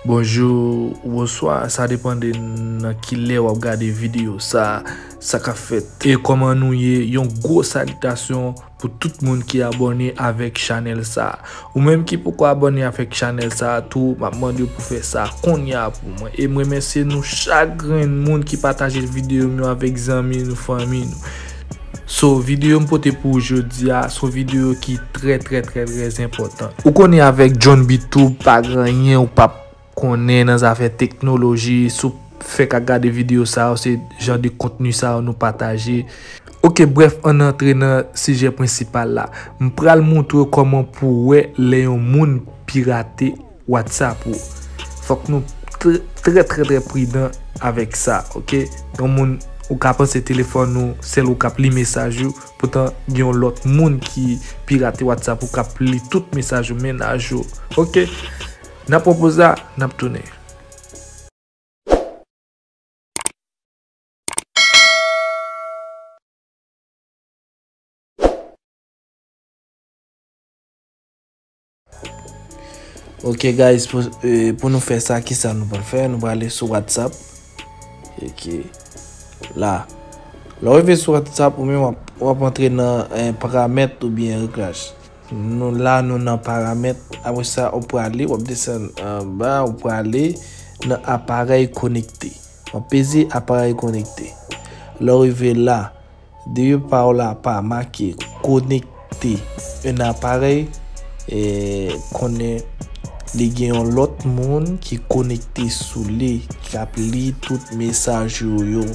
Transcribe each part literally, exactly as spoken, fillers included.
Bonjou, bonswa, sa depann de nan ki lè w ap gade videyo sa, sa k ap fèt. E kòman nou ye? Yon gwo salitasyon pou tout moun ki abòne avèk chanèl sa. Ou menm ki poko abòne avèk chanèl sa tou, m ap mande w pou fè sa kounye a pou mwen. E m remèsye nou chak grenn moun ki pataje videyo m yo avèk zanmi nou, fanmi nou. So, videyo m pote pou ou jodi a, se yon videyo ki trè, trè, trè, trè enpòtan. Ou konnen avèk John B Tube, pa gen anyen ou p ap konnen nan zafè teknoloji, si w fèk ap gade videyo sa yo, se jan de kontni sa yo nou pataje. Oke, brèf, ann antre nan sijè prensipal la. M pral montre w kòman pou w wè lè yon moun pirate WhatsApp ou. Fòk nou trè, trè, trè, trè pridan avèk sa, oke? Yon moun, ou ka panse telefòn ou, sèl ou k ap li mesaj ou, poutan gen yon lòt moun ki pirate WhatsApp ou, k ap li tout mesaj ou, mennaj ou, oke? N ap pran poz la, n ap tounen. Ok guys, pou, eh, pou nou fè sa, kisa nou pral fè? Nou pral ale sou WhatsApp. Ok. La. Lè w rive sou WhatsApp, ou menm w ap, w ap antre nan, eh, paramèt oubyen reglaj. Nou la, nou nan paramèt. Apre sa, ou prale, w ap desann anba, ou prale nan aparèy konekte. W ap peze aparèy konekte. Lè w rive la, depi pa w la pa make konekte yon aparèy, e, konnen li gen yon lòt moun ki konekte sou li, k ap li tout mesaj ou yo.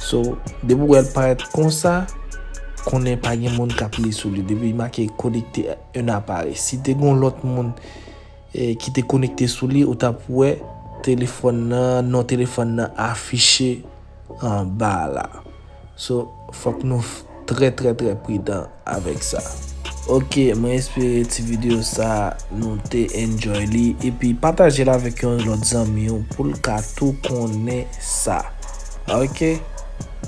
So, depi w wè l parèt konsa, konnen pa gen moun k ap li sou li. Depi make konekte yon aparèy. Si te gen yon lòt moun, e, ki te konekte sou li, ou t ap wè telefòn nan, non telefòn nan afiche anba la. So, fòk nou f-, trè, trè, trè pridan avèk sa. Ok, mwen espere ti videyo sa nou te enjoy li. Epi pataje l avèk yon lòt zanmi w pou l ka tou konnen sa. Ok?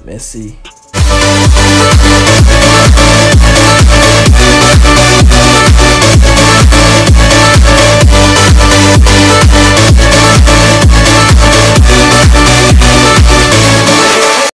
Mèsi.